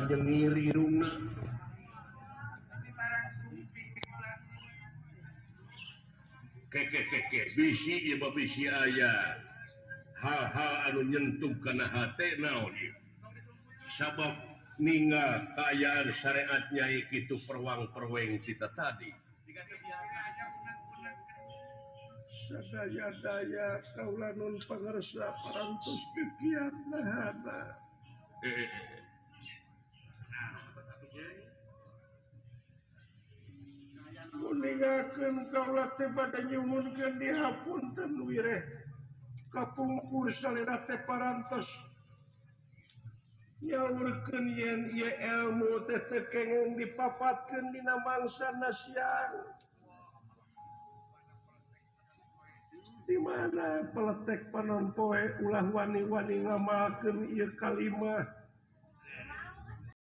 Nyengir irungna. Keke bisi ieu bisi aya hal-hal anu nyentuh kana hate naon ieu. Sabab ningal kaayaan syariat Nyai kitu perwang-perweng kita tadi. Sadaya-daya kaula nun pangarsa parantos kikiat nahana. Muningakeun kaula teh bade nyuhunkeun dihapunten wireh kapungkur salira teh parantos nyaurkeun yen ieu elmu teh teu kenging dipapatkeun dina mangsa siang. Di mana peletek panon poe ulah wani-wani ngamalkeun ieu kalimah.